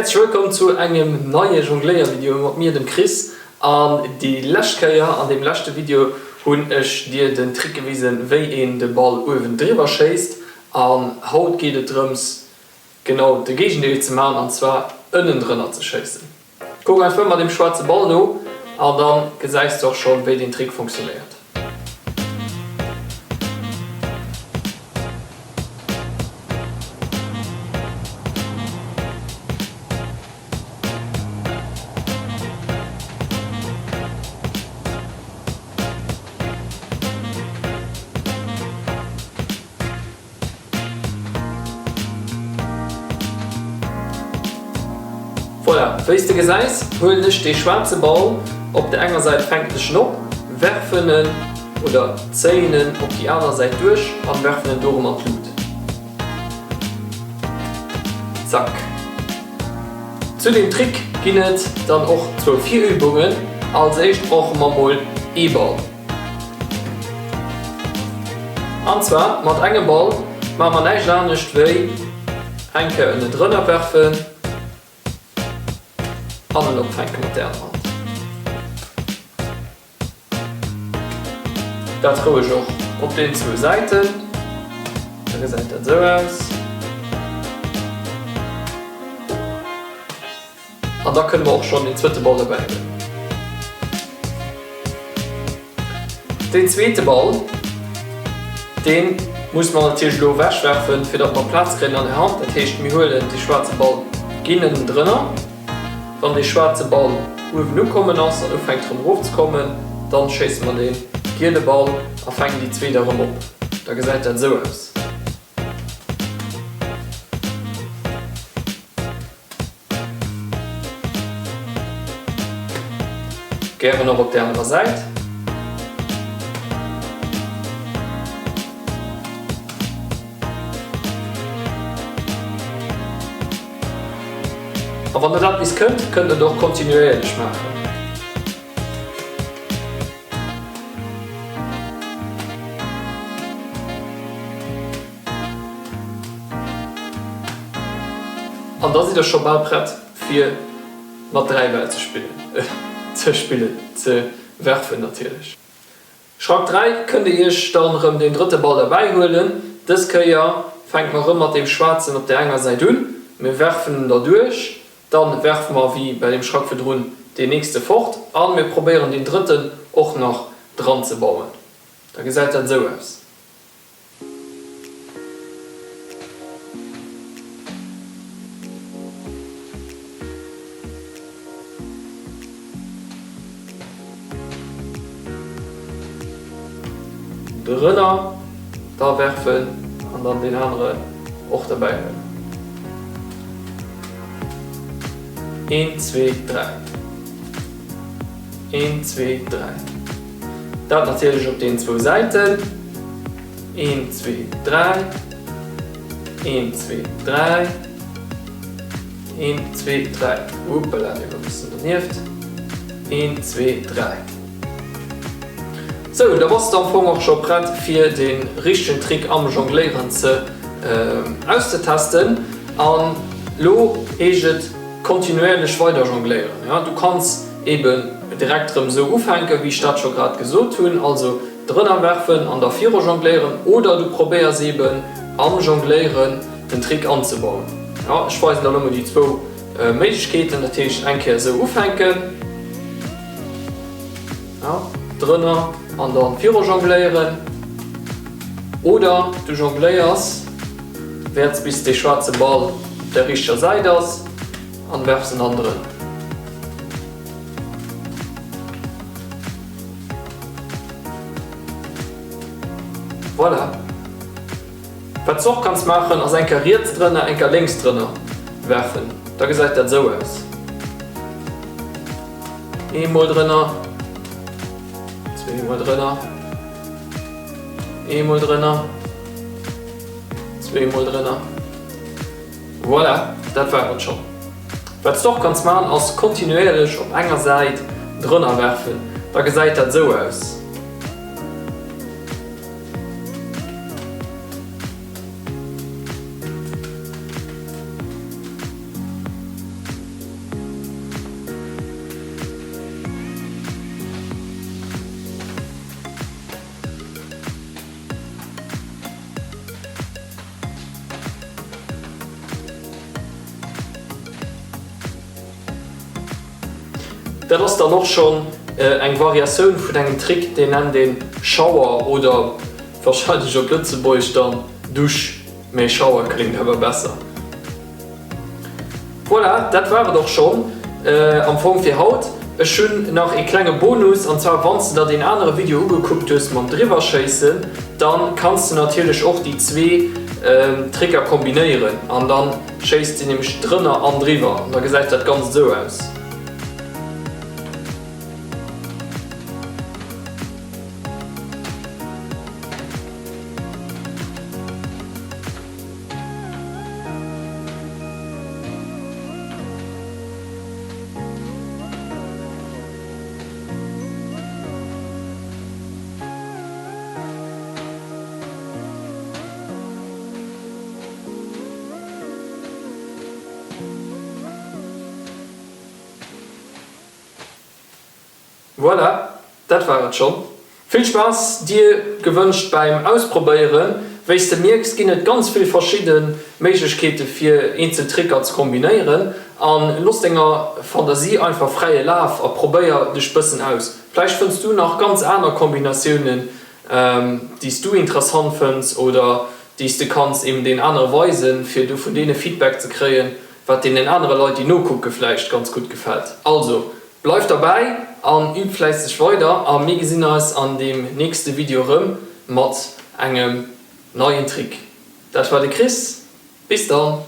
Häerzlech wëllkomm zu engem neie Jongléiervideo mat mir, dem Chris. An déi lescht Kéier, an deem leschte Video, hunn ech dir den Trick gewisen, wéi een de Ball uewen driwwer schéisst. An haut geet et drëms, genau de Géigendeel ze maachen, an zwar ënnen drënner ze schéissen. Kuck einfach mat deem schwaarze Ball no an dann gesäis de och schon wéi deen Trick funktionéiert. Voilà, wéi s de gesäis, huelen ech dee schwaarze Ball, op der enger Säit fänken ech en op, werfen en oder zéien en op déi aner Säit duerch an werfen en do erëm an d'Lut. Zack. Zu deem Trick ginn et dann och zwou Virübungen. Als éischt brauche mer mol ee Ball. An zwar mat engem Ball maache mer näischt anescht wéi eng Kéier ënnendrënner werfen an en opfänke mat der anerer Hand. Dat roueg och op den zwou Säiten. Da gesäit dat esou aus. An da kënne mer och schonn deen zweete Ball derbäi huelen. Deen zweete Ball, dee musse mer natierlech elo ewechwerfen, fir datt mer Plaz kréien an der Hand. Dat heescht, mir huelen dee schwaarze Ball, ginn ënnendrënner. Wann dee schwaarze Ball uewen ukommen ass an ufänkt erëm erofzekommen, dann schéisse mer dee giele Ball a fänken déi zweet erëm op. Da gesäit dat esou aus. Gären och op der anerer Säit. A wann der dat bis kënnt, kënnt der et och kontinuéierlech maachen. An da sidd der scho bal prett fir mat 3 Bäll ze spillen, ze spillen, ze werfen natierlech. Schrack 3 kënnt dir iech dann rëm deen drëtte Ball derbäi huelen. Dës Kéier fänke mer rëm mat deem schwaarzen op der enger Säit un. Mir werfen en derduerch, dann werfe mer wéi bei deem Schrack virdrun deen nächste fort a mir probéieren deen drëtten och nach dran ze bauen. Da gesäit dat esou aus. Drënner da werfen an dann deen aneren och derbäi huelen. Een, zwee, dräi. Een, zwee, dräi. Dat natierlech op den zwou Säiten. Een, zwee, dräi. Een, zwee, dräi. Een, zwee, dräi. Hoppala, dee war e bëssen donieft. Een, zwee, dräi. Sou, da bass de am Fong och scho prett fir de richtegen Trick am Jongléieren ze auszetesten. An lo heescht et kontinuéierlech weider jongléieren. Jo, du kanns eben direkt rëm esou ufänken, wéi ech dat scho grad gesot hunn, also drënner werfen an da viru jongléieren, oder du probéiers eben am Jongléieren den Trick anzebauen. Jo, ech weisen der elo mol déi zwou Méiglechkeeten, dat heescht eng Kéier esou ufänken, jo, drënner an da viru jongléieren, oder du jongléiers, wäerts bis dee schwaarze Ball op der richteger Säit ass an werfs en dann drënner. Voilà. Wat s de och kanns maachen ass eng Kéier riets drënner, eng Kéier lénks drënner werfen. Da gesäit dat esou aus. Eemol drënner, zweemol drënner, eemol drënner. Zweemol drënner. Voilà, dat war et schonn. Wat s de och kanns man ass kontinuéierlech op enger Säit drënner werfen, da gesäit dat esou aus. Dat ass dann och schonn eng Variatioun vun engem Trick, deen nennt een Schauer oder warscheinlech op Lëtzebuergesch dann Dusch, mee Schauer kléngt awer besser. Voilà, dat war et och schonn am Fong fir haut. Ech hunn nach ee klenge Bonus, an zwar wanns de der deen anere Video ugekuckt hues mam driwwerschéissen, dann kanns de natierlech och déi zwee Tricker kombinéieren an dann schéisst de nämlech drënner an driwwer an da gesäit dat Ganzt esou aus. Voilà, dat war et schonn. Vill Spaass dir gewënscht bäim Ausprobéieren. Wéi s de mierks ginn et ganz vill verschidde Méiglechkeete fir eenzel Tricker ze kombinéieren an looss denger Fantasie einfach fräie Laf a probéier dech bëssen aus. Vläicht fënns du nach ganz aner Kombinatiounen déi s du interessant fënns oder déi s de kanns eben den anere weisen fir du vun deene Feedback ze kréien wat deenen anere Leit déi nokucke vläicht ganz gutt gefält. Also Bleift derbäi an übt fläisseg weider a mir gesinn eis an deem nächste Video rëm mat engem neien Trick. Dat war de Chris, bis dann!